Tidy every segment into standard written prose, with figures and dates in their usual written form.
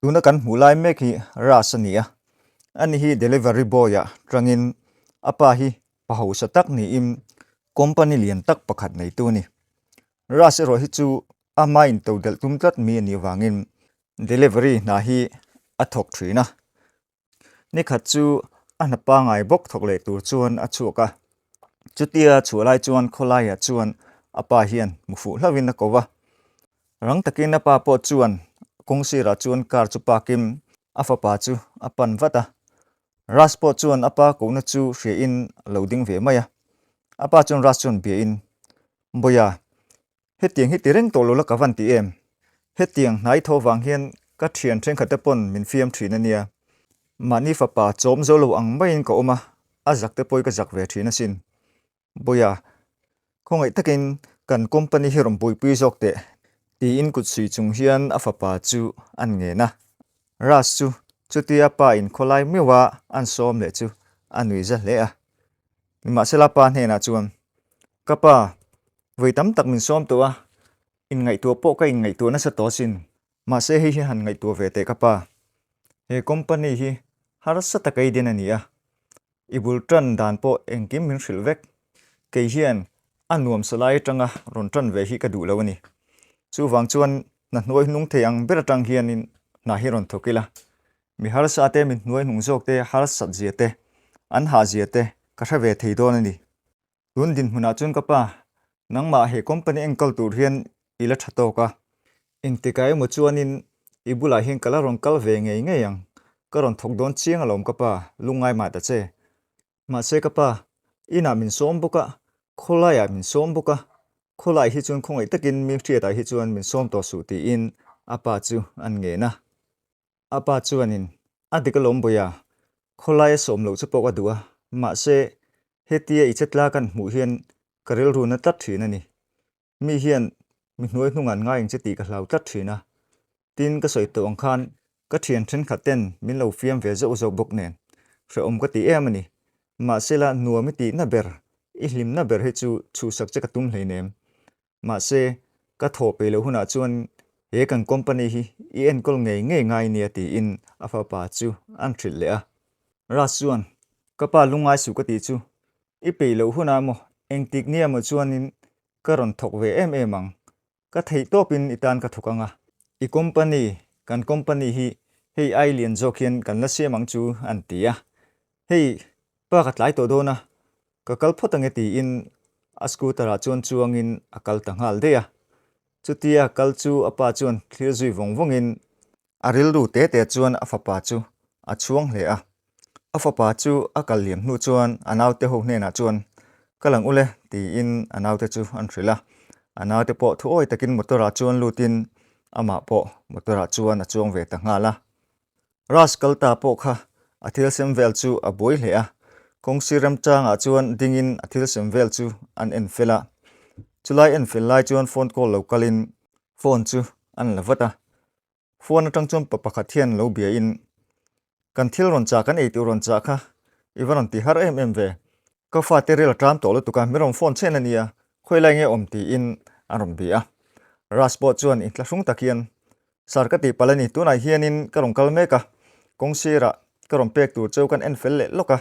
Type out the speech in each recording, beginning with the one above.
Tuna kan hmuh lai mek hi Ras a ni a, ani hi delivery boy ah tangin a pa hi pa hausa tak niin company lian tak pakhat neitu a ni. Ras erawh hi chu ama into delh tum tlat mi a nih avangin delivery hna hi a thawk thin a. Nikhat chu a hna pangai bawk thawk leh tur chuan a chhuak a, chutia chhuah lai chuan khawlaiah chuan a pa hian hmu fuh hlauhin a ko va. Rang takin a pa pawh chuan kawng sirah chuan car chu park in a fapa chu a pan vat a. Raj pawh chuan a pa kohna chu hriain a lo ding ve mai a. A pa chuan Raj chuan biain, Bawiha, Hetiang hi ti reng tawh lo la ka van ti em? Hetiang hnai tho vang hian ka thian thenkhat te pawn min fiam thin a nia. Mahni fapa chawm zo lo ang maiin ka awm a, a zak te pawh ka zak ve thin asin. Bawiha, khawngaih takin kan company hi rawn buaipui zawk teh, tiin kut sui chung hian a fapa chu an ngen a. Raj chu chutia pa in khawlai meuha an sawm leh chu a nui za hle a. Nimahsela pa hnenah chuan, Ka pa, vawi tam tak min sawm tawh a, inngaihtuah pawh ka inngaihtuah nasa tawh asin. Mahse hei hi han ngaihtuah ve teh ka pa. He company hi harsa taka i den a ni a, i bul tan dan pawh engkim min hrilh vek. Kei hian a nuam salai atanga rawn tan ve hi ka duh lo a ni. Chuvang chuan hna hnuai hnung thei ang ber atang hianin hna hi rawn thawk ila, Mi harsa te, mi hnuai hnung zawk te, harsat zia te, an hah zia te ka hre ve thei dawn a ni. Tun dinhmunah chuan ka pa, nangmah he company enkawl tur hian i la tha tawk a. Engtikah emaw chuanin i bulah hian ka la rawn kal ve ngei ngei ang. Ka rawn thawk dawn chiang alawm ka pa, lungngai mah ta che. Mahse ka pa, inah min sawm bawk a, khawlaiah min sawm bawk a, khawlai hi chuan khawngaih takin mi hriatah hi chuan min sawm tawh suh tiin a pa chu an ngen a. A pa chuanin, A dik alawm Bawiha, khawlai a sawm loh chu pawh ka duh a, mahse hetia i chetla kan hmuh hian ka rilru na tlat thin a ni. Mi hian mi hnuai hnung an ngai ang che tih ka hlau tlat thin a. Tin, ka sawi tawh ang khan ka thian thenkhat ten min lo fiam ve zauh zauh bawk nen hrehawm ka ti em a ni. Mahsela nuam i tihna ber, i hlimna ber hi chu chhuhsak che ka tum hleinem. Mahse, ka thawh peih loh hunah chuan he kan company hi i enkawl ngei ngei ngai nia tiin a fapa chu an hrilh leh a. Raj chuan, Ka pa lungngai suh ka tih chu, i peih loh hunah maw engtik nia maw chuanin ka rawn thawk ve em em ang. Ka theih tawpin i tan ka thawk ang a. I company, kan company hi hei ai lian zawk hian kan la siam ang chu an ti a. Hei, pa ka tlai tawh dawn a, Ka kal phawt ange tiin a scooter ah chuan chuangin a kal ta nghal daih a. Chutia kal chu a pa chuan thlir zui vawng vawngin a rilru te te chuan a fapa chu a chhuang hle a. A fapa chu a kal liam hnu chuan a naute ho hnenah chuan Ka lang ule tiin a naute chu an hrilh a. A naute pawh thuawi takin motor ah chuan lutin amah pawh motor ah chuan a chuang ve ta nghal a. Rush kal ta pawh kha a thil sem vel chu a buai hle a, kawngsir remchangah chuan dingin a thil sem vel chu an en fel a. Chulai en fel lai chuan phone call lo kalin phone chu an la vat a. Phone atang chuan pa pakhat hian lo biain, Kan thil rawn chah kan ei tur rawn chah kha i va rawn ti har em em ve. Ka fate ril a ṭam tawh lutuk a, mi rawn phone chhen a nia, khawi lai nge awm tiin an rawn bia a. Rush pawh chuan inthlahrung tak hian, Sir ka tihpalh a ni, tunah hianin ka rawn kal mek a, kawng sirah ka rawn pek tur cheu kan en fel leh lawk a,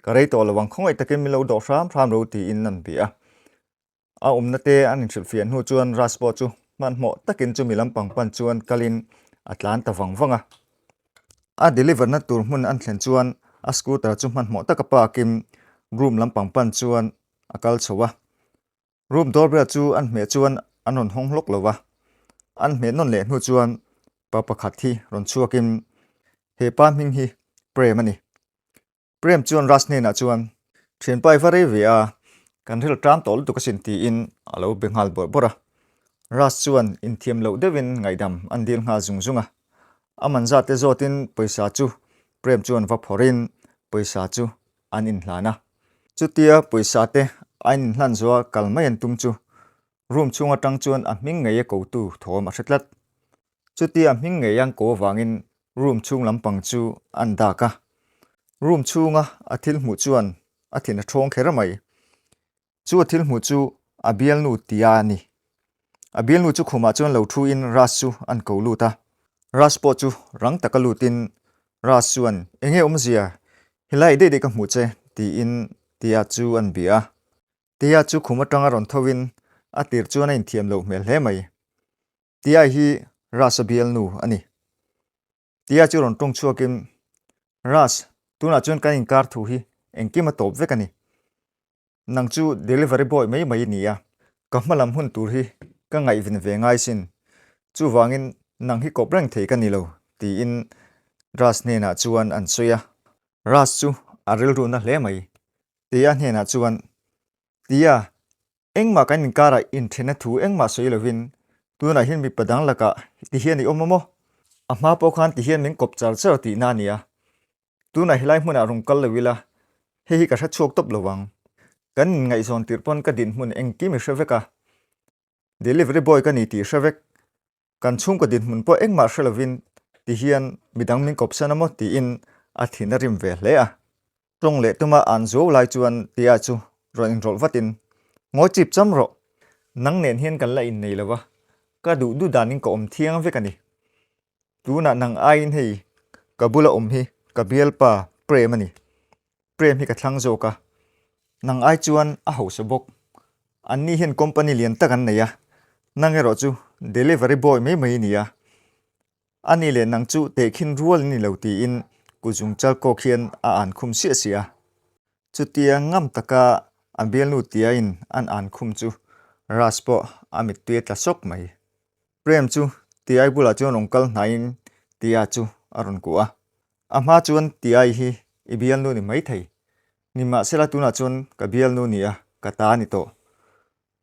ka rei tawh lo ang, khawngaih takin min lo dawh hram hram ro tiin an bia a. A awmna te an inhrilhfiah hnu chuan Rush pawh chu hmanhmawh takin chumi lampang pan chuan kalin a tlan ta vang vang a. A deliver na tur hmun an thlen chuan a scooter chu hmanhmawh taka park-in room lampang pan chuan a kal chho a. Room doorbell chu an hmeh chuan an rawn hawng hlawk lo va. An hmeh nawn leh hnu chuan pa pakhat hi rawn chhuakin he pa hming hi Prem a ni. Prem chuan Raj hnenah chuan, Thianpa i va rei ve a, kan ril ṭam tawh lutuk asin tiin a lo be nghal bawrh bawrh a. Raj chuan inthiam loh deuhin ngaihdam an dil nghal zung zung a. A man zat te zawtin pawisa chu Prem chuan va phawrhin pawisa chu an inhlan a. Chutia pawisa te a inhlan zuah kal mai an tum chu room chhung atang chuan a hming ngei a kotu thawm a hre tlat. Chutia a hming ngei an ko avangin room chhung lampang chu an dak a. Room chhunga a thil hmuh chuan a thin a ṭhawng kher mai. Chu a thil hmuh chu a bialnu tia a ni. A bialnu chu khumah chuan lo thu in Raj chu an ko lut a. Raj pawh chu rang taka lutin Raj chuan, Enge awmzia? Helai daih daih ka hmuh che, tiin Tia chu an bia a. Tia chu khum atanga rawn thovin a tir chuan a inthiam loh hmel hle mai. Tia hi Raj-a bialnu a ni. Tia chu rawn tawng chhuakin, Raj, tunah chuan kan inkar thu hi engkim a tawp vek a ni. Nang chu delivery boy mai mai i ni a, ka hma lam hun tur hi ka ngaihven ve ngai sin. Chuvangin nang hi kawp reng thei ka ni lo, tiin Raj hnenah chuan an sawi a. Raj chu a rilru na hle mai. Tia hnenah chuan, Tia, engmah kan inkarah inthenna thu engmah sawi lovin tunah hian mipa dang lakah tihian i awm a maw? A hma pawh khan tihian min kawp char char tihna a ni a. Tunah helai hmunah rawn kal lo ila, hei hi ka hre chhuak tawp lo ang. Kan inngaihzawn tirh pawn ka dinhmun engkim i hre vek a. Delivery boy ka ni tih i hre vek. Kan chhungkaw dinhmun pawh engmah hre lovin tihian midang min kawpsan a maw tiin a thin a rim ve hle a. Tawng leh tuma an zuau lai chuan Tia chu rawn inrawlh vatin, Ngawi chip cham rawh. Nang nen hian kan la innei lo va, ka duh duh danin ka awm thiang vek a ni. Tunah nang aiin hei ka bula awm hi ka bialpa Prem a ni. Prem hi ka thlang zawk a, nang ai chuan a hausa bawk. Anni hian company lian tak an nei a, nang erawh chu delivery boy mai mai i ni a. Ani leh nang chu tehkhin rual in ni lo tiin kuzung chal kawk hian a an khum siah siah a. Chutia ngam taka a bialnu tiain an an khum chu Raj pawh a mittui a tla sawk mai. Prem chu Tiai bulah chuan rawn kal hnaiin Tia chu a rawn kuah a. A hma chuan Tiai hi i bialnu ni maithei. Nimahsela tunah chuan ka bialnu ni a, ka ta a ni tawh.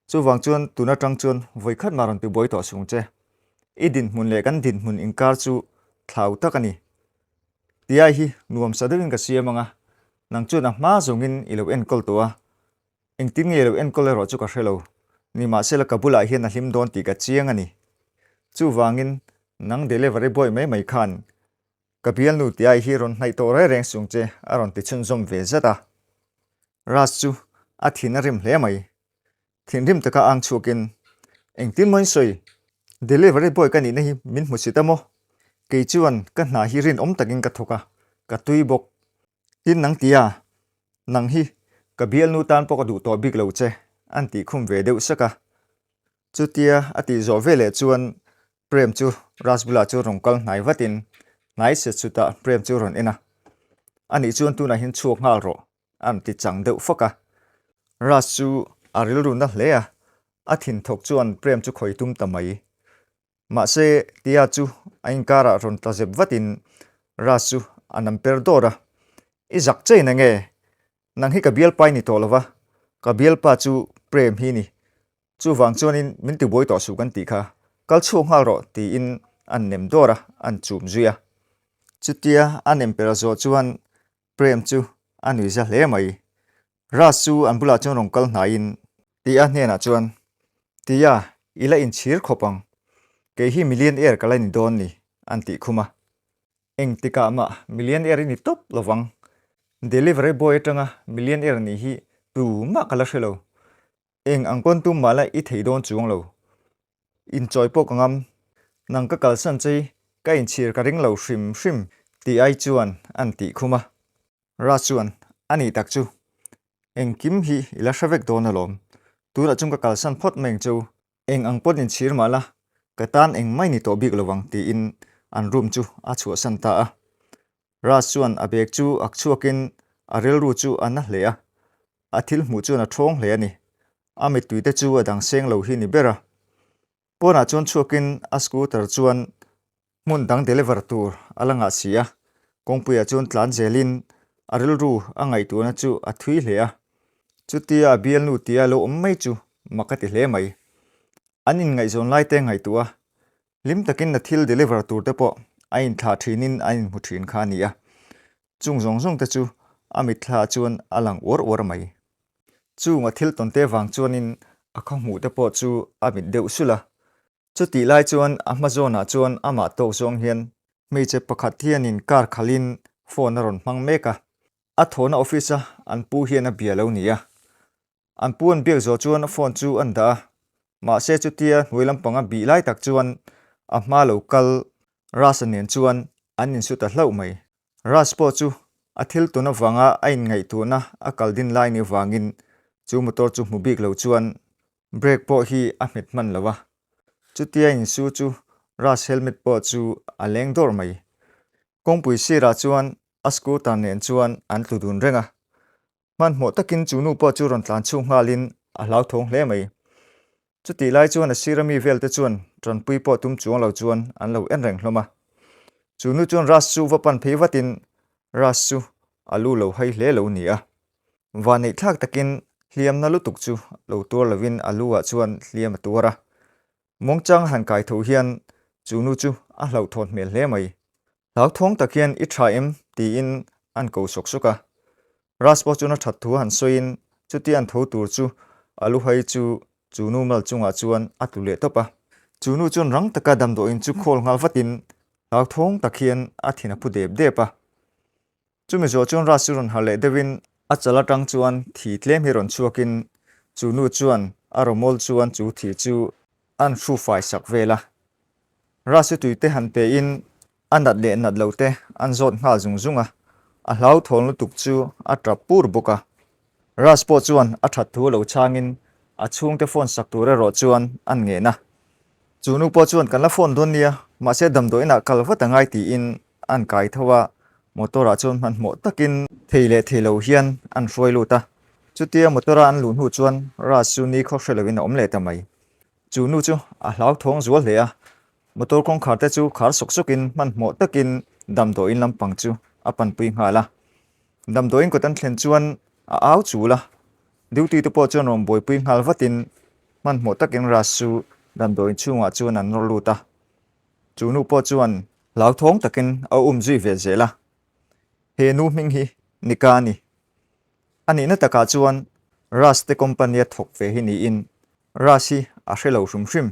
Chuvang chuan tun atang chuan vawikhat mah rawn tibuai tawh sung che. I dinhmun leh kan dinhmun inkar chu thlau tak a ni. Tiai hi nuamsa deuhin ka siam ang a, nang chuan a hma zawngin i lo enkawl tawh a, Engtin nge lo enkawl erawh chu ka hre lo. Nimahsela ka bulah hian a hlim dawn tih ka chiang a ni. Chuvangin nang delivery boy mai mai khan ka bialnu tih ai hi rawn hnaih tawh reng reng sung che a rawn ti chhunzawm ve zat a. Raj chu a thin a rim hle mai. Thinrim taka ang chhuakin engtin maw in sawi? Delivery boy ka nihna hi min hmu si ta maw? Kei chuan ka hna hi rinawm takin ka thawk a, ka tui bawk. Tin nang tia, nang hi ka bialnu tan pawh ka duh tawh bik lo che, an tih khum ve deuh sak a. Chutia a tih zawh veleh chuan Prem chu Raj bulah chuan rawn kal hnai vatin hnai set chutah Prem chu rawn en a. Anih chuan tunah hian chhuak nghal rawh, an ti chang deuh fak a. Raj chu a rilru na hle a, a thinthawk chuan Prem chu khawi tum ta mai. Mahse, Tia chu a inkarah rawn tla zep vatin Raj chu a nam per dawr a, I zak che in enge? Nang hi ka bialpa i ni tawh lova, ka bialpa chu Prem hi ni. Chuvang chuanin min tibuai tawh suh kan tih kha, kal chhuak nghal rawh tiin an nem dawr a, an chum zui a. Chutia a nem per zawh chuan Prem chu a nui za hle mai. Raj chu an bulah chuan rawn kal hnaiin Tia hnenah chuan, Tia, i la inchhir khawp ang. Kei hi millionaire ka la ni dawn ni, an tih khum a. Engtikah mah millionaire i ni tawp lo vang. Delivery boy atanga millionaire nih hi tumah ka la hre lo. Eng ang pawn tum mah la i thei dawn chuang lo. Inchawi pawh ka ngam. Nang ka kalsan che hi ka inchhir ka ring lo hrim hrim tih ai chuan an tih khum a. Raj chuan, A nih tak chu. Engkim hi i la hre vek dawn alawm. Tunah chuan ka kalsan phawt mai ang che u. Eng ang pawn inchhir mah la, ka tan eng mai ni tawh bik lo ang tiin an room chu a chhuahsan ta a. Raj chuan a bag chu ak chhuakin a rilru chu a na hle a. A thil hmuh chuan a ṭhawng hle a ni. A mittui te chu a dang seng lo hi ni ber a. Pawnah chuan chhuakin a scooter chuan hmun dang deliver tur a la ngah si a. Kawngpuiah chuan tlan zelin a rilru a ngaihtuahna chu a thui hle a. Chutia a bialnu tia lo awm mai chu mak a ti hle mai. An inngaihzawn lai te ngaihtuah a, Hlim takin na thil deliver tur te pawh a inthlah thinin a inhmu thin kha a ni a, chung zawng zawng te chu a mitthla chuan a lang uar uar mai. Chung a thil tawn te vang chuanin a khaw hmuh te pawh chu a mit deuh sulh a. Chutih lai chuan a hma zawnah chuan amah tawk zawng hian hmeichhe pakhat hianin car khalhin phone a rawn hmang mek a, a thawhna office a an pu hian a bia lo ni a. An pu an biak zawh chuan phone chu an dah a, mahse chutia hnuai lampang a bih lai tak chuan a hma lo kal. Russ-a nen chuan an insu ta hlauh mai. Russ pawh chu a thil tun avanga a inngaihtuahna a kal din lai ni vangin chu motor chu hmu bik lo chuan brake pawh hi a hmet hman lo a. Chutia insu chu Russ helmet pawh chu a leng dawr mai. Kawngpui sirah chuan a scooter nen chuan an tlu dun reng a. Hmanhmawh takin chu nu pawh chu rawn tlan chhung nghalin a hlauthawng hle mai. Chutih lai chuan a sira mi velte chuan tanpui pawh tum chuang lo chuan an lo en reng hlawm a. Chu nu chuan Russ chu va pan phei vatin Russ chu a lu lo hai hle lo ni a. Vanneih thlak takin hliamna lutuk chu lo tuar lovin a lu ah chuan hliam a tuar a. Muangchang han kai tho hian chu nu chu a hlauhthawn hmel hle mai. Hlauthawng tak hian i tha em? tiin an ko sawk sawk a. Russ pawh chuan a that thu han sawiin chutia an tho tur chu a luhai chu chu nu mal chungah chuan a tlu leh tawp a. Chu nu chuan rang taka damdawiin chu khawl nghal vatin hlauthawng tak hian a thin a phu dep dep a. Chumi zawh chuan Russ chu rawn harh leh deuhin a chal atang chuan thi tlem hi rawn chhuakin chu nu chuan a rawmawl chuan chu thi chu an hru fai sak vel a. Russ chu tui te han pe in a nat leh nat lo te an zawt nghal zung zung a, a hlauthawn lutuk chu a tap pur bawk a. Russ pawh chuan a that thu lo chhangin a chhungte phone sak tur erawh chuan an ngen a. Chu nu pawh chuan kan la phone dawn nia, mahse damdawiinah kal vat a ngai tiin an kai tho a, motor ah chuan hmanhmawh takin thei leh thei lo hian an hruai lut a. Chutia motor a an luh hnu chuan Raj chu ni khaw hre loin a awm leh ta mai. Chu nu chu a hlauthawng zual hle a, motor kawngkhar te chu khar sawk sawkin hmanhmawh takin damdawiin lampang chu a panpui nghal a. Damdawiin kawt an thlen chuan a au chul a, duty te pawh chuan rawn buaipui nghal vatin hmanhmawh takin Raj chu damdawiin chhungah chuan an nawr lut a. Chu nu pawh chuan hlauthawng takin a um zui ve zel a, he nu hming hi Nika a ni. A nihna takah chuan Russ te company a thawk ve hi niin Russ hi a hre lo hrim hrim.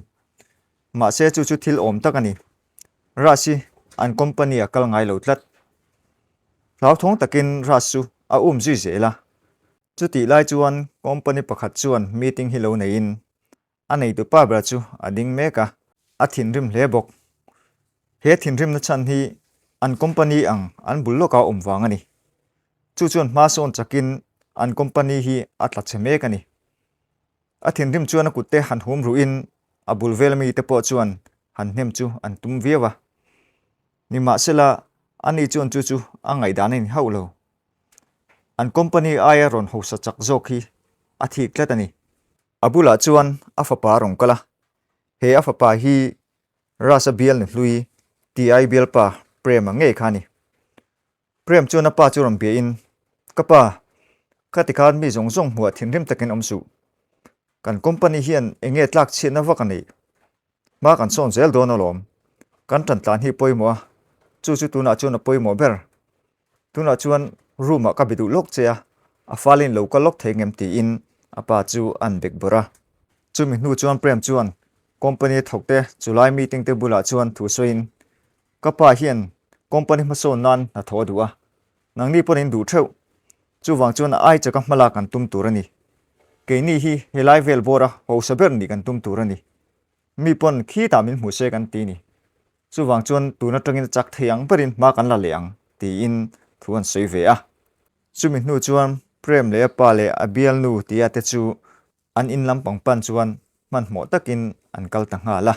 Mahse chu chu thil awm tak a ni. Russ hi an company a kal ngai lo tlat. Hlauthawng takin Russ chu a um zui zel a. Chutih lai chuan company pakhat chuan meeting hi lo neiin A neitu pa ber chu a ding mek a, a thinrim hle bawk. He thinrimna chhan hi an company ang an bul lawka awm vang a ni. Chu chuan hma sawn chakin an company hi a tla chhe mek a ni. A thinrim chuan a kutte han hum ruhin a bul vel mite pawh chuan han hnem chu an tum viau a. Nimahsela, ani chuan chu chu a ngaihdan a ni hauh lo. An company aia rawn hausa chak zawk hi a thik tlat a ni. A bulah chuan a fapa a rawn kal a, he a fapa hi Rasa bial ni hlui TI bialpa Prema ngei kha a ni. Prem chuan a pa chu rawn biahin, Ka pa, ka ti khan mi zawng zawng hmuah thinrim takin awm suh. Kan company hian eng nge tlak chhiatna vak a neih? Hma kan sawn zel dawn alawm. Kan tan tlan hi pawimawh a, chu chu tunah chuan a pawimawh ber. Tunah chuan room ah ka be duh lawk che a, a falin lo kal lawk thei ngem tiin a pa chu an bek bawrh a. Chumi hnu chuan Prem chuan company thawkte chulai meeting te bulah chuan thu sawiin, Ka pa hian company hmasawn nan hna thawh a duh a, nangni pawn in duh theuh. Chuvang chuan a ai chaka hmalak kan tum tur a ni. Keini hi helai vel bawra hausa ber nih kan tum tur a ni. Mi pawn khitah min hmu se kan ti ni. Chuvang chuan tun atangin a chak thei ang berin hma kan la leh ang, tiin thu an sawi ve a. Chumi hnu chuan Prem leh a pa leh a bialnu tia te chu an in lampang pan chuan hmanhmawh takin an kal ta nghal a.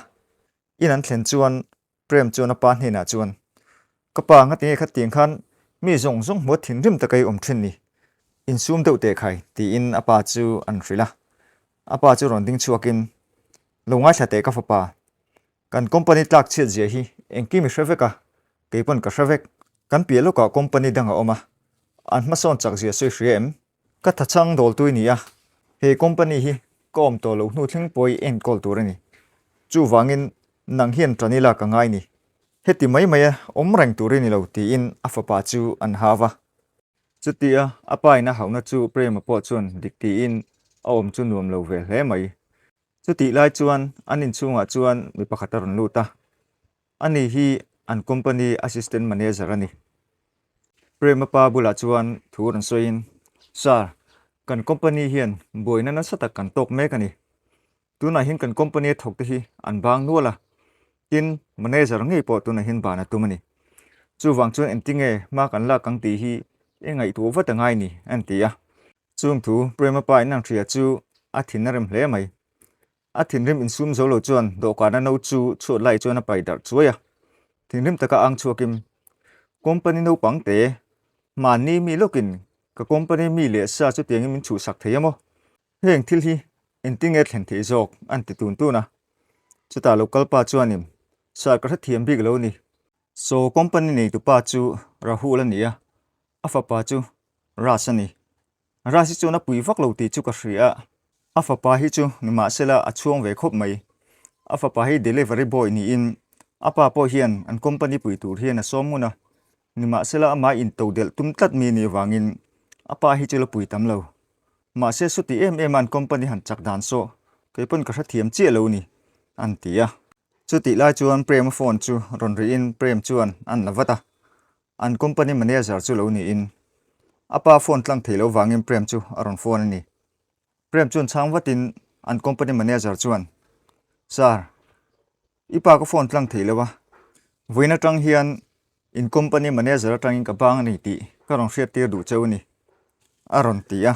In an thlen chuan Prem chuan a pa hnenah chuan, Ka pa, ngatinge khatiang khan mi zawng zawng hmuat thinrim taka i awm thin ni? Insum deuh teh khai, tiin a pa chu an hrilh a. A pa chu rawn ding chhuakin, Lo ngaithla teh ka fapa, Kan company tlak chhiat zia hi engkim i hre vek a, kei pawn ka hre vek. Kan piah lawkah company dang a awm a, an hmasawn chak zia sawi hria em? Ka thachhang dawltui ni a, he company hi ka awm tawh loh hnu thleng pawh i enkawl tur a ni. Chuvangin nang hian ṭan ila ka ngai ni. Heti mai mai a awm reng tur i ni lo tiin a fapa chu an hau a. Chutia a pa in a hauhna chu Prema pawh chuan dik tiin a awm chu nuam lo ve hle mai. Chutih lai chuan an inchhungah chuan mi pakhat a rawn lut a, ani hi an company assistant manager a ni. Prema pa bulah chuan thu rawn sawiin, Sir, kan company hian buaina nasa tak kan tawk mek a ni. Tunah hian kan company a thawkte hi an bang nual a. Tin, manager ngei pawh tunah hian ban a tum a ni. Chuvang chuan engtinge hma kan lak ang tih hi i ngaihtuah vat a ngai ni, a ni ti a. Chung thu Prema pa in ang hria chu a thin a rem hle mai. A thinrim insum zo lo chuan dawhkana no chu chhuat lai chuan a pai darh chuai a. Thinrim taka ang chhuakin, Company naupang te, mahni mi lawkin ka company mi leh sa chutiangin min chhuhsak thei a maw? Heng thil hi engtinge thlen theih zawk an ti tun tun a. Chutah lo kal pa chuanin, Sir ka hrethiam bik lo ni. Saw company neitupa chu Rahul a ni a, a fapa chu Raj a ni. Raj hi chuan a pui vak lo tih chu ka hria a, a fapa hi chu nimahsela a chhuang ve khawp mai. A fapa hi delivery boy niin a pa pawh hian an company pui tur hian a sawm ngun a, nimahsela amah intodelh tum tlat mi nih vangin a pa hi chu la pui tam lo. Mahse suti em em a an company han chak dan saw kei pawn ka hrethiam chiah lo ni, an ti a. Chutih lai chuan Prem-a phone chu rawn rihin Prem chuan an la vat a, an company manager chu lo niin a pa phone tlang thei lo vangin Prem chu a rawn phone a ni. Prem chuan chhang vatin an company manager chuan, Sir, I pa ka phone tlang thei lo a, vawiin atang hian in company manager atangin ka bang a ni tih ka rawn hriat tir duh cheu a ni, a rawn ti a.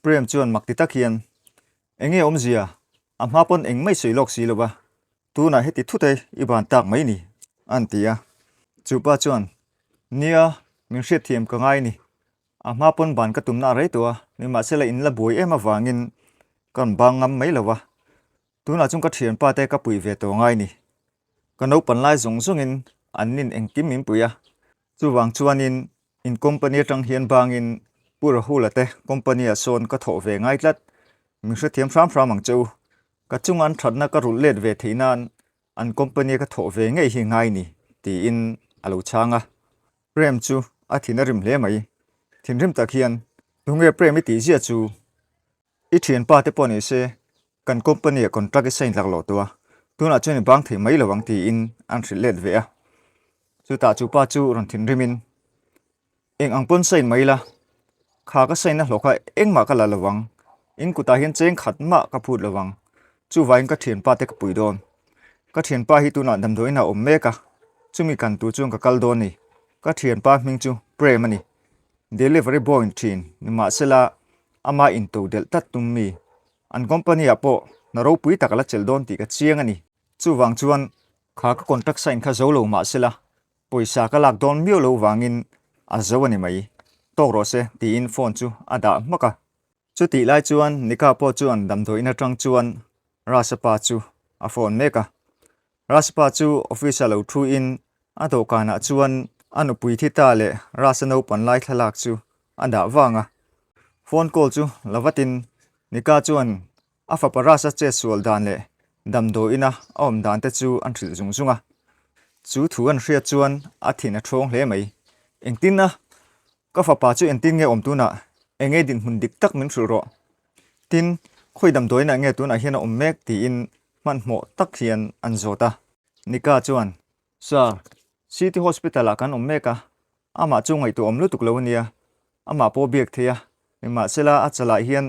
Prem chuan mak ti tak hian, Enge awmzia, a hma pawn eng mai sawi lawk si lo va, tunah heti thut e i ban tak mai ni, a ti a. Chu pa chuan, Nia, min hriatthiam ka ngai ni, a hma pawn ban ka tumna a rei tawh a, nimahsela in la buai em avangin ka rawn bang ngam mai lo va, Tunah chuan ka thianpa te ka pui ve tawh ngai ni. Ka naupan lai zawng zawngin an nin engkim min pui a. Chuvang chuanin in company atang hian bangin Pu Rahula te company ah sawn ka thawh ve ngai tlat. Min hrethiam hram hram ang che u. Ka chunga an thatna ka rulh let ve theih nan an company a ka thawh ve ngei hi ngai ni, tiin a lo chhang a. Prem chu a thin a rim hle mai. Thinrim tak hian, Tunge Prem i tih ziah chu? I thianpa te pawh ni se, kan company ah contract i sign lak loh tawh a, tunah chuan i bang thei mai lo ang tiin an hrilh let ve a. Chutah chu pa chu rawn thinrim in, Eng ang pawn sign mai la, kha ka sign na hlawh kha engmah ka la lo ang, in kutah hian cheng khat mah ka phut lo ang, chuvangin ka thianpa te ka pui dawn. Ka thianpa hi tunah damdawiin ah a awm mek a, chumi kan tur chuan ka kal dawn a ni. Ka thianpa hming chu Prem a ni. Delivery boy thin nimahsela ama into delh tlat tum mi. An company ah pawh hna ropui tak a la chelh dawn tih ka chiang a ni. Chuvang chuan kha ka contract sign kha zo lo mahsela pawisa ka lak dawn miau lo vangin a zo a ni mai. Tawk rawh se tiin phone chu a dah hmak a. Chutih lai chuan Nika pawh chuan damdawiin atang chuan Rasa pa chu a phone mek a. Raspa chu office ah lo thu in a dawhkan ah chuan a nupui thi ta leh Rasa naupan lai thlalak chu a dah vang a. Phone call chu la vat in Nika chuan a fapa Rasa chet sual dan leh damdawi ina a awm dan te chu an hrilh zung zung a. Chu thu an hriat chuan a thin a thawng hle mai. Engtin a? Ka fapa chu engtin nge awm tunah? Enge dinhmun dik tak min hrilh rawh. Tin, khawi damdawiinah nge tunah hian a awm mek tiin hmanhmawh tak hian an zawt a. Nika chuan, Sir, City Hospital-ah kan awm mek a, amah chu ngaihtuah awm lutuk lo a nia, amah pawh biak thei a, nimahsela a chalah hian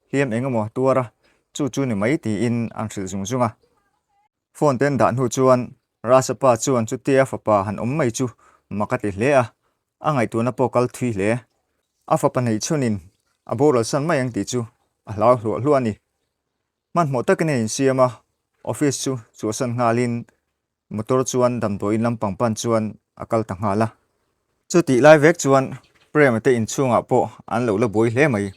hliam eng emaw tuar a, chu chu ni mai tiin an hrilh zung zung a. Phone te an dah hnu chuan Rasa pa chuan chutia fapa han awm mai chu mak a ti hle a, a ngaihtuahna pawh kal thui hle. A fapa neih chhunin a boral san mai ang tih chu a hlau hluah hluah a ni. Hmanhmawh takin a insiam a, office chu chhuahsan nghalin motor chuan damdawiin lampang pan chuan a kal ta nghal a. Chutih lai vek chuan Prem-a te inchhungah pawh an lo la buai hle mai.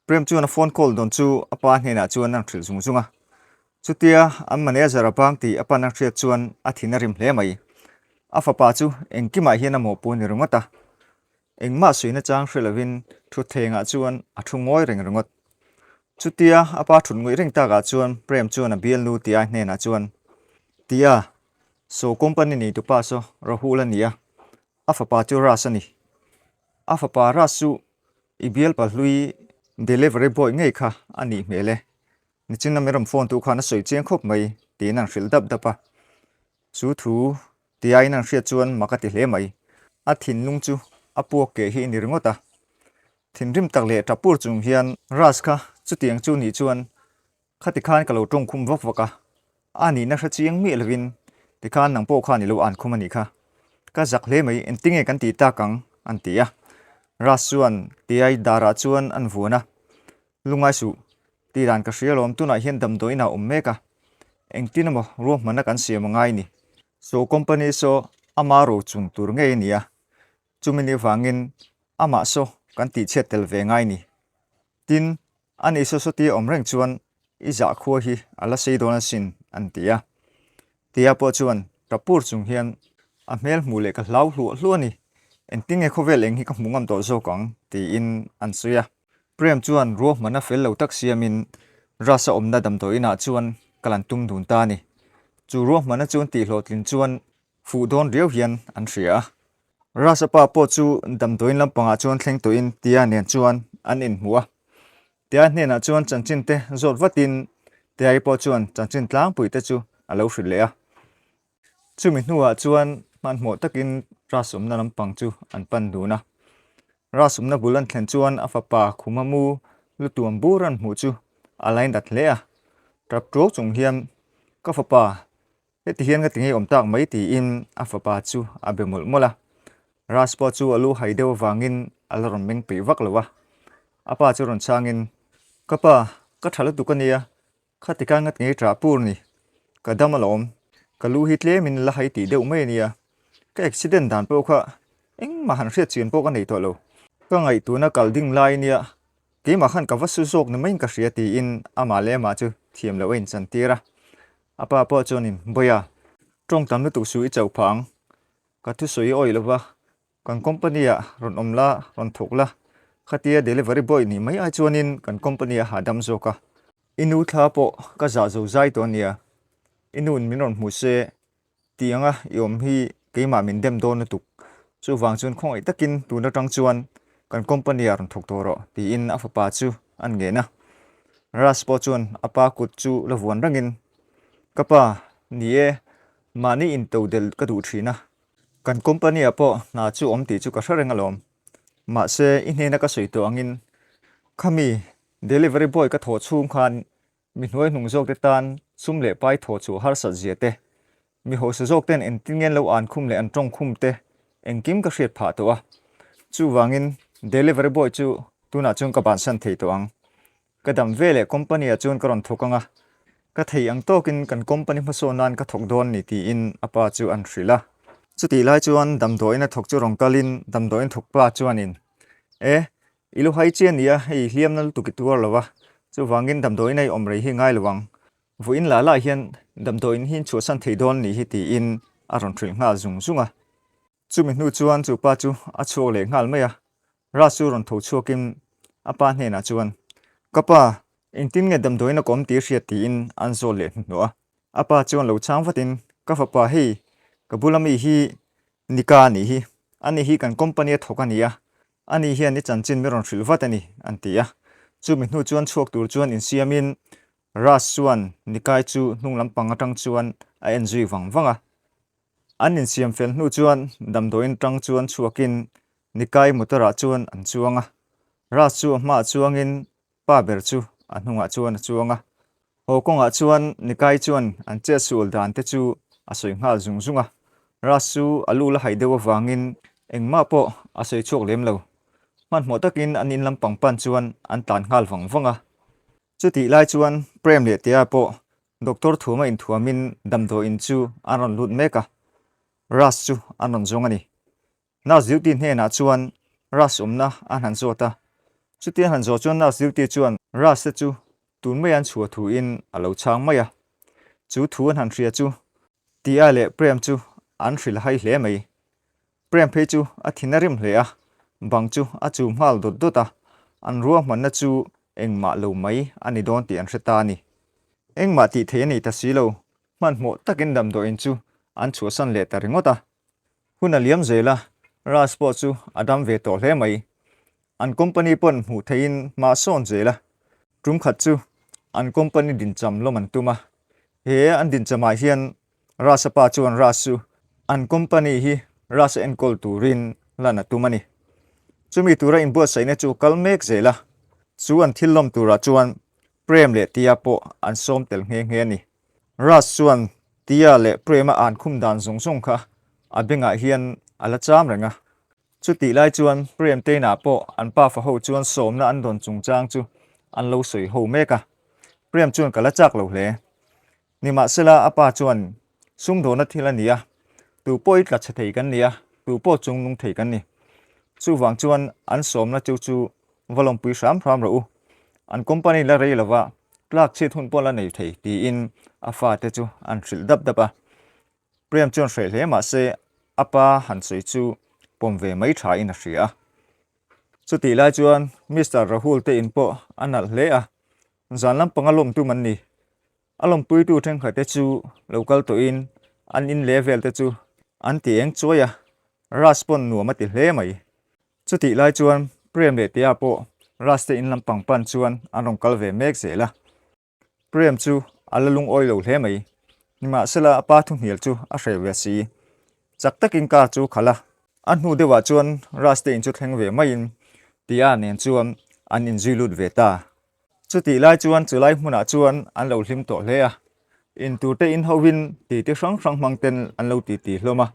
Prem chuan a phone call dawn chu a pa hnenah chuan a hrilh zung zung a. Chutia an manager a bang tih a pan a hriat chuan a thin a rim hle mai. A fapa chu engkimah hian a mawhpu a ni ringawt a. Engmah suihna chang hre lovin thutthlengah chuan a thu ngawi reng ringawt. Chutia a pa thut ngawih reng takah chuan Prem chuan a bialnu Tia hnenah chuan, Tia, saw company nei tupa saw Rahul a ni a, a fapa chu Raj a ni. A fapa Raj chu i bialpa hlui delivery boy ngei kha a nih hmel e. Nichin a mi rawn phone tu khan a sawi chiang khawp mai, tiin an hrilh dap dap a. Chu thu Tiaiin an hriat chuan mak a ti hle mai. A thinlung chu a puak keh hi a ni ringawt a. Thinrim tak leh tap pur chung hian Raj kha chutiang chu nih chuan khati khan ka lo tawngkhum vak vak a, a nihna hre chiang miah lovin Tikhan nang pawh khan i lo an khum a nih kha. Ka zak hle mai, engtinge kan tih tak ang? an ti a. Ras chuan Tiai darah chuan an vuan a, Lungai suh, tih dan ka hria alawm, tunah hian damdawiin ah awm mek a, engtin emaw ruahmanna kan siam a ngai ni. Saw company saw ama ro chung tur ngei a ni a, chumi ni vangin amah saw kan tihchhiat tel ve ngai ni. Tin, a ni saw sawtia awm reng chuan i zah khua hi a la sei dawn asin, an ti a. Tia pawh chuan Kapur chung hian a hmel hmuh leh ka hlau hluah hluah a ni, engtinge khawvel eng hi ka hmu ngam tawh zawk ang, tiin an sawi a. Prem chuan ruahmanna fel lo tak siamin Rasa awmna damdawi inah chuan kal an tum dun ta a ni. Chu ruahmanna chu an tihhlawhtlin chuan fuh dawn riau hian an hria a. Rasa pa pawh chu damdawiin lampangah chuan thleng tawhin Tia nen chuan an inhmu a. Tia hnenah chuan chanchin te zawt vatin Tiai pawh chuan chanchin tlangpui te chu a lo hrilh leh a. Chumi hnuah chuan hmanhmawh takin Ras awmna lampang chu an pan dun a. Ras awmna bul an thlen chuan a fapa khuma mu lutuam bur an hmuh chu a lainat hle a. Tap tuau chung hian, Ka fapa, Heti hian ka ti ngei awm tak mai tiin a fapa chu a be mawlh mawlh a. Ras pawh chu a lu hai deuh avangin a la rawn meng peih vak lo a. A pa chu rawn chhangin, Ka pa, ka tha lutuk a nia, khati khan ka ti ngei ṭah pur ni. Ka dam alawm, ka lu hi tlemin la hai tih deuh mai a nia. Ka accident dan pawh kha engmah han hriat chian pawh ka nei tawh lo. Ka ngaihtuahna kal ding lai nia, keimah khan ka va su zawk ni maiin ka hria tiin amah leh amah chu thiam loh a inchantir a. A pa pawh chuanin, Bawiha, tawng tam lutuk suh i chauh phah ang. Ka thusawi i awih lova, kan company ah rawn awm la, rawn thawk la. Khatia delivery boy nih mai ai chuanin kan company a hahdam zawk a. I nu thla pawh ka zah zo zai tawh ania. I nu'n min rawn hmu se, Tih anga i awm hi keimah min dem dawn lutuk. Chuvang chuan khawngaih takin tun atang chuan kan company ah rawn thawk tawh rawh tiin a fapa chu an ngen a. Raj pawh chuan a pa kut chu la vuan rengin, Ka pa, ni e, mahni into delh ka duh thin a. Kan company ah pawh hna chu awm tih chu ka hre reng alawm. Mahse i hnena ka sawi tawh angin khami delivery boy ka thawh chhung khan Mi hnuai hnung zawkte tan sum leh pai thaw chu harsat zia te, mi hausa zawk ten engtin nge an lo an khum leh an tawng khum te engkim ka hriat phah tawh a. Chuvangin delivery boy chu tunah chuan ka bansan thei tawh ang. Ka dam ve leh company ah chuan ka rawn thawk ang a, ka thei ang tawkin kan company hmasawn nan ka thawk dawn ni tiin a pa chu an hrilh a. Chutih lai chuan damdawiin a thawk chu rawn kalin damdawiin thawk pa chuanin, E, I lu hai chian nia, hei hliamna lutuk i tuar lo a, chuvangin damdawiin a i awm rei hi ngai lo ang. Vawiin lah lah hian damdawiin hi in chhuahsan thei dawn nih hi tiin a rawn hrilh nghal zung zung a. Chumi hnu chuan chu pa chu a chhuak leh nghal mai a, Raj chu rawn tho chhuakin a pa hnenah chuan, Ka pa, engtin nge damdawiin a kawm tih hriat tiin an zawt leh hnuhnawh a. A pa chuan lo chhang vatin, Ka fapa hei, ka bula mi hi Nika a nih hi, ani hi kan company a thawk a ni a, Ani hian i chanchin mi rawn hrilh vat a ni, an ti a. Chumi hnu chuan chhuak tur chuan insiamin Russ chuan Nikai chu hnung lampang atang chuan a en zui vang vang a. An insiam fel hnu chuan damdawiin atang chuan chhuakin Nikai motor ah chuan an chuang a. Russ chu a hmaah chuangin Pa ber chu a hnungah chuan a chuang a. Haw kawngah chuan Nikai chuan an chet sual dan te chu a sawi nghal zung zung a. Ras chu a lu la haih deuh avangin engmah pawh a sawi chhuak lem lo. Hmanhmawh takin an in lampang pan chuan an tlan nghal vang vang a. Chutih lai chuan Prem leh Tea pawh doctor thuama inthuamin damdawiin chu an rawn lut mek a. Ras chu an rawn zawng a ni. Nurse duty hnenah chuan Rush awmna a han zawt a, chutia han zawh chuan nurse duty chuan Rush te chu tun mai an chhuah thuin a lo chhang mai a, chu thu an han hria chu Tia leh Prem chu an hrilh hai hle mai. Prem phei chu a thin a rim hle a, bang chu a chum nghal dawt dawt a, an ruahmanna chu engmah lo mai a ni dawn tih an hre ta a ni. Engmah tih theih a ni ta si lo, hmanhmawh takin damdawiin chu an chhuahsan leh ta ringawt a. Hun a liam zel a, Raj pawh chu a dam ve tawh hle mai. An company pawn hmuh theihin hma a sawn zel a, tum khat chu an company dincham lawm an tum a. He an dinchamah hian Raj-a pa chuan Raj chu an company hi Raj-a enkawl turin lan a tum a ni. Chumi tura inbuatsaihna chu a kal mek zel a, chu an thil lawm turah chuan Prem leh Tia pawh an sawm tel nghe nghe a ni. Raj chuan. Tia leh Prema an khum dan zawng zawng kha a bengah hian a la cham reng a. Chutih lai chuan Prem te inah pawh an pafa ho chuan sawmna an dawn chungchang chu an lo sawi ho mek a. Prem chuan ka la chak lo hle. Nimahsela a pa chuan sumdawhna thil a ni a, tu pawh i tla chhe thei kan ni a, tu pawh chung nung thei kan ni. Chuvang chuan an sawmna chu chu va lawmpui hram hram rawh u. An company la rei lova tlak chhiat hun pawh la nei thei tiin a fate chu an hrilh dap dap a. Prem chuan hreh hle mahse a pa han sawi chu pawm ve mai tha in a hria a. Chutih lai chuan Mister Rahul te in pawh a nalh hle a, zan lampanga lawm tum an ni. A lawmpuitu thenkhat te chu lo kal tawhin an in leh vel te chu an ti eng chuai a, Raj pawn nuam a ti hle mai. Chutih lai chuan Prem leh Tia pawh Raj te in lampang pan chuan an rawn kal ve mek zel a. Prem chu a la lungawi lo hle mai. Nimahsela a pa thuhnial chu a hreh ve si. Chak takin car chu khalh a. A hnu deuhah chuan Raj te in chu thleng ve maiin Tia nen chuan an inzui lut ve ta. Chutih lai chuan chulai hmunah chuan an lo hlim tawh hle a. Intur te in hovin titi hrang hrang hmang ten an lo titi hlawm a.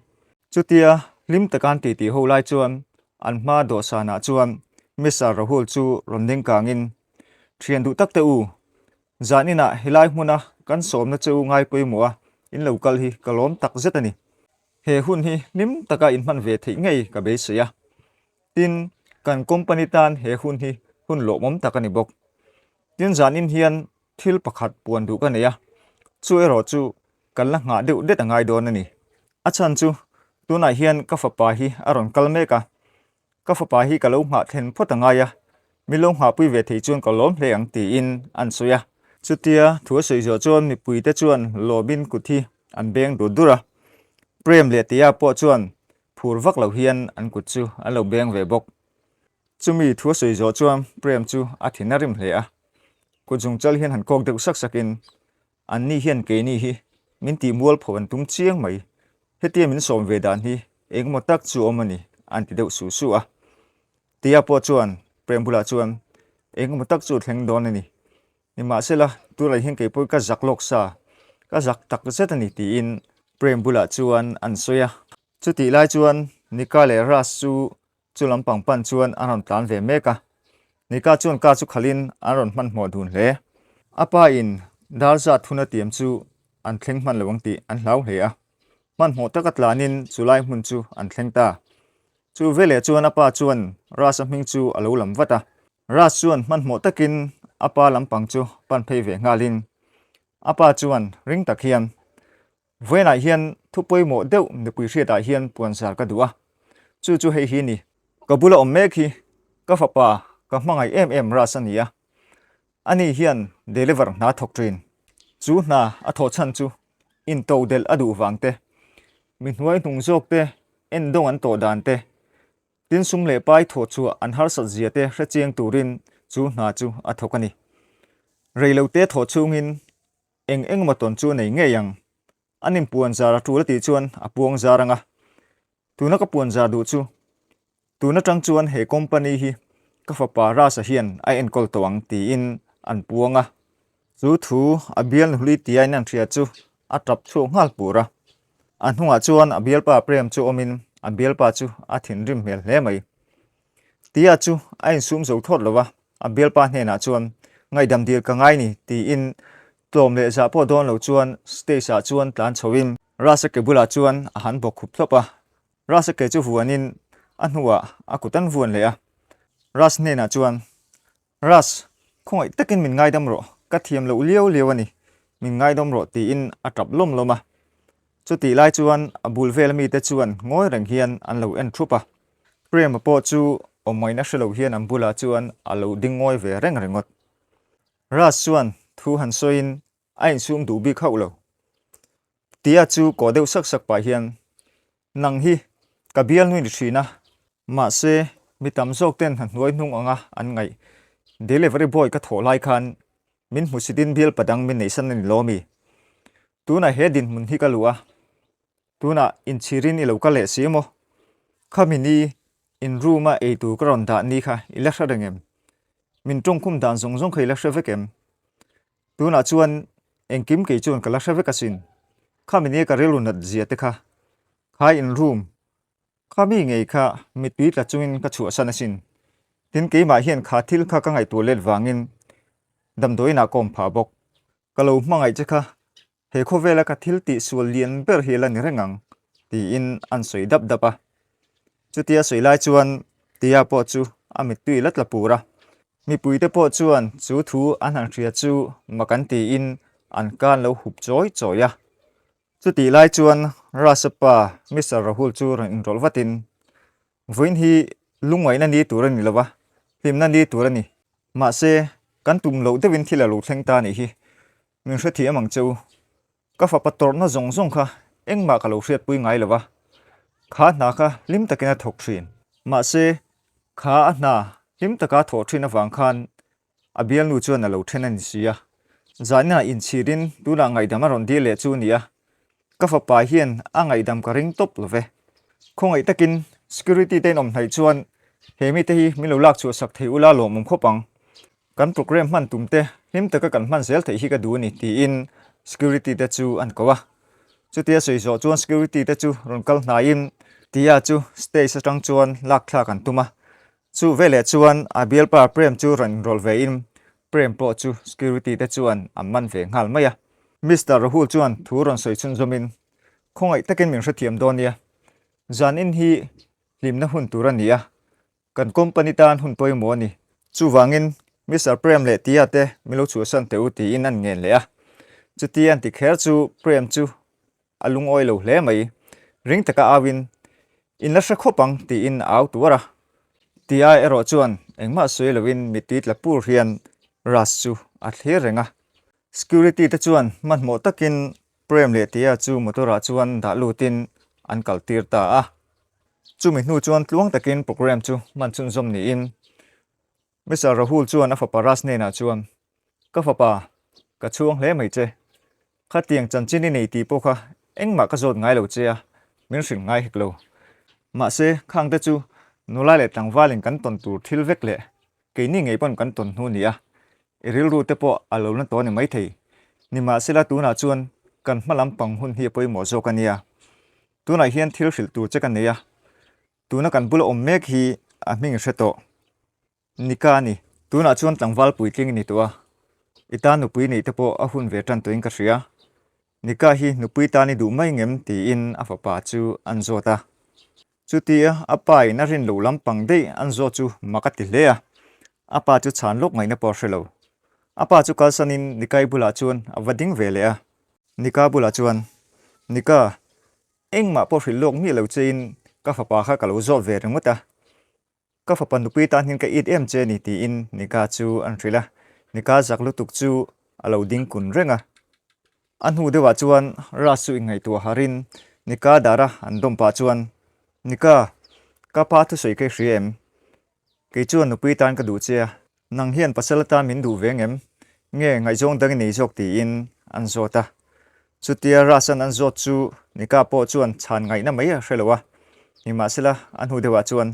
Chutia hlim taka an titi ho lai chuan an hma dawhsanah chuan Mister Rahul chu rawn ding kangin Thian duh tak te u, zan inah helai hmuna kan sawmna che u ngai pawimawh a, in lo kal hi ka lawm tak zet a ni. He hun hi hlim taka in hman ve theih ngei ka beisei a. Tin, kan company tan he hun hi hun lawmawm tak a ni bawk. Tin, zan in hian thil pakhat puan duh ka nei a, chu erawh chu kan la nghah deuh det a ngai dawn a ni. A chhan chu tunah hian ka fapa hi a rawn kal mek a, Ka fapa hi ka lo nghah thlen phawt a ngai a, min lo nghahpui ve thei chuan ka lawm hle ang tiin an sawi a. Chutia thu a sawi zawh chuan mipuite chuan lawmin kut hi an beng dur dur a, Prem leh Tia pawh chuan phur vak lo hian an kut chu an lo beng ve bawk. Chumi thu a sawi zawh chuan Prem chu a thin a rim hle a, kut zungchal hian han kawk deuh sak sakin An ni hian keini hi min tih mualpho an tum chiang mai, hetia min sawm ve dan hi engemaw tak chu awm a ni an ti deuh su su a. Tia pawh chuan Prem bulah chuan engemaw tak chu thleng dawn a ni, nimahsela tunah hian keipawh ka zak lawk sa, ka zak tak zet a ni tiin Prem bulah chuan an sawi a. Chutih lai chuan Nika leh Raj chu Chu lampang pan chuan an rawn tlan ve mek a, Nika chuan car chu khalhin an rawn hmanhmawh dun hle. A pa in dar zat hun a tiam chu an thleng hman lo ang tih an hlau hle a, hmanhmawh taka tlanin chu lai hmun chu an thleng ta. Chu veleh chuan a pa chuan Raj-a hming chu a lo lam vat a, Raj chuan hmanhmawh takin a pa lampang chu pan phei ve nghalin a pa chuan ring tak hian Vawiinah hian thu pawimawh deuh mipui hriatah hian puanzar ka duh a, chu chu hei hi ni. Ka bula awm mek hi ka fapa ka hmangaih em em Raj a ni a, ani hian deliver hna thawk thin. Chu hna a thawh chhan chu into delh a duh vang te, mi hnuai hnung zawk te endawng an tawh dan te, tin sum leh pai thawh chhuah an harsat zia te hre chiang turin chu hna chu a thawk a ni. Reilote thawh chhungin Eng engemaw tawn chu a nei ngei ang. An inpuan zar a tul a tih chuan a puang zar ang a. Tuna ka puan zar duh chu tun atang chuan he company hi ka fapa Rasa hian a enkawl tawh ang tiin an puang a. Chu thu a bialnu hlui tia in an hria chu a tap chhuak nghal pur a. A hnungah chuan a bialpa Prem chu awmin a bialpa chu a thinrim hmel hle mai. Tia chu a insum zo thawt lo a, a bialpa hnenah chuan ngaihdam dil ka ngai ni tiin tlawm leh zah pawh dawn lo chuan stage ah chuan tlan chhoin Rasa ke bulah chuan a han bawk khup thlawp a, Rasa ke chu vuanin a hnuah a kut an vuan leh a, Ras hnenah chuan Ras, khawngaih takin min ngaidam rawh, ka thiam loh liau liau a ni, min ngaidam rawh tiin a tap lawm lawm a. Chutih lai chuan a bul vel mite chuan ngawi reng hian an lo en thup a. Prema pawh chu awmngaihna hre lo hian an bulah chuan a lo ding ngawi ve reng ringawt. Ras chuan thu han sawiin a insum duh bik hauh lo. Tia chu kawh deuh sak sak pah hian, Nang hi ka bialnui ni thin a, mahse mi tam zawk ten hna hnuai hnung anga an ngaih. Delivery boy ka thawh lai khan min hmusitin bial padang min neihsan a ni lo mi? Tunah he dinhmun hi ka luh a, tunah inchhirin i lo kal leh si maw? Khami ni in room a eitur ka rawn dah ni kha i la hre reng em? Min tawngkhum dan zawng zawng kha i la hre vek em? Tunah chuan engkim kei chuan ka la hre vek asin. Khami ni ka rilru nat zia te kha, khai in room kha mi ngei kha mittui tla chungin ka chhuahsan asin. Tin keimah hian kha thil kha ka ngaihtuah let vangin damdawiinah ka awm phah bawk. Ka lo hmangaih che kha he khawvela ka thil tih sual lian ber hi a la ni reng ang tiin an sawi dap dap a. Chutia sawi lai chuan Tia pawh chu a mittui la tla pur a. Mipuite pawh chuan chu thu an han hria chu mak an tiin an kan lo hup chawi chawi a. Chutih lai chuan Rasa pa Mister Rahul chu rawn inrawlh vatin, Vawiin hi lungngaihna ni tur a ni lo va, hlimna ni tur a ni. Mahse, kan tum loh deuhin thil a lo thleng ta nih hi. Min hrethiam ang che u. Ka fapa tawrhna zawng zawng kha engmah ka lo hriatpui ngai lo va, kha hna kha hlim takin a thawk thin. Mahse, kha a hna hlim taka a thawh thin avang khan a bialnu chuan a lo then a ni si a. Zaninah inchhirin tunah ngaihdam a rawn dil leh chu a ni a, ka fapa hian a ngaihdam ka ring tawp lo ve. Khawngaih takin security te in awm hnaih chuan he mite hi min lo lak chhuah sak thei ula lawmawm khawp ang. Kan programme hman tum te hlim taka kan hman zel theih hi ka duh a ni tiin security te chu an ko a. Chutia sawi zawh chuan security te chu rawn kal hnaiin Tia chu stage atang chuan lak thlak an tum a. Chu veleh chuan a bialpa Prem chu rawn inrawlh ve in Prem pawh chu security te chuan an man ve nghal mai a. Mister Rahul chuan thu rawn sawi chhunzawmin, Khawngaih takin min hrethiam dawn nia. Zan in hi hlimna hun tur a ni a, Kan company tan hun pawimawh a ni. Chuvangin, Mister Prem leh Tia te min lo chhuahsan teh u tiin an ngen leh a. Chuti an ti kher chu Prem chu a lungawi lo hle mai. Ring taka auin, In la hre khawp ang tiin a au tuar a. Tia erawh chuan engmah sawi loin mittui tla pur hian Raj chu a thlir reng a. Security te chuan hmanhmawh takin Prem leh Tia chu motor ah chuan dah lutin an kal tir ta a. Chumi hnu chuan tluang takin programme chu hman chhunzawm niin Mister Rahul chuan a fapa Raj hnenah chuan, Ka fapa, ka chhuang hle mai che. Khatiang chanchin i nei tih pawh kha engmah ka zawt ngai lo che a, min hrilh ngai hek lo. Mahse, khangte chu nula leh tlangvalin kan tawn tur thil vek leh Keini ngei pawn kan tawn hnu nia, i rilru te pawh a lo na tawh a ni maithei. Nimahsela tunah chuan kan hma lampang hun hi a pawimawh zawk a nia. Tunah hian thil hrilh tur che ka nei a, tuna kan bula awm mek hi a hming i hre tawh. Nika a ni. Tunah chuan tlangval puitling i ni tawh a, i tan nupui neih te pawh a hun ve tan tawhin ka hria. Nika hi nupui tan i duh mai ngem tiin a fapa chu an zawt a. Chutia a pa in a rin loh lampang daih an zawt chu mak a ti hle a, a pa chu chhan lawk ngaihna pawh a hre lo. A pa chu kalsanin Nikai bulah chuan a va ding ve leh a. Nika bulah chuan, Nika, engmah pawh hrilh lawk miah lo chein ka fapa kha ka lo zawt ve ringawt a. Ka fapa nupui tan hian ka it em che ni tiin Nika chu an hrilh a, Nika zak lutuk chu a lo ding kun reng a. A hnu deuhah chuan Raj chu inngaihtuah harin Nika dara an dawm pah chuan, Nika, ka pa thusawi ka i hria em? Kei chuan nupui tan ka duh che a, Nang hian pasal atan min duh ve ngem? Nge ngaihzawng dang i nei zawk tiin an zawt a. Chutia Rasan an zawt chu Nika pawh chuan chhan ngaihna mai a hre lo a. Nimahsela a hnu deuhah chuan,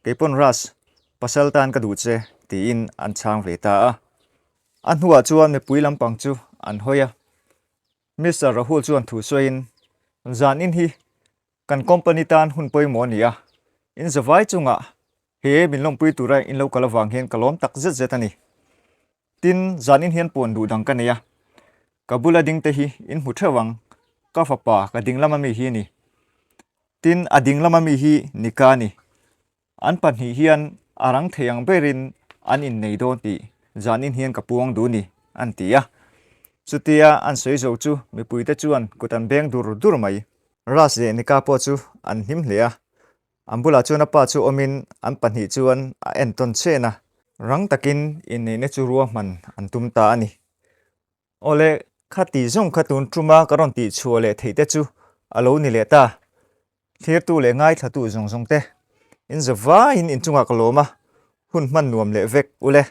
Keipawn Ras, pasal tan ka duh che tiin an chhang ve ta a. A hnuah chuan mipui lampang chu an hawi a. Mister Rahul chuan thu sawiin, Zan in hi Kan company tan hun pawimawh a ni a, in zavai chungah he min lawmpui tura in lo kal avang hian ka lawm tak zet zet a ni. Tin, zanin hian puan duh dang ka nei a, ka bula ding te hi in hmu theuh ang, ka fapa ka ding lama mi hi a ni. Tin, a ding lama mi hi Nika a ni. An pahnih hian a rang thei ang berin an innei dawn tih zanin hian ka puang duh ni, an ti a. Chutia an sawi zo chu mipuite chuan kut an beng dur dur mai. Raj leh Nika pawh chu an hlim hle a, an bulah chuan a pa chu awmin an pahnih chuan a entawn chen a, rang takin inneihna chu ruahman an tum ta a ni. Awle, kha tih zawng kha tun tuma ka rawn tih chhuah leh theih te chu a lo ni leh ta. Thlirtu leh ngaithlatu zawng zawng te, in zavaiin inchungah ka lawm a, hun hman nuam leh vek ule.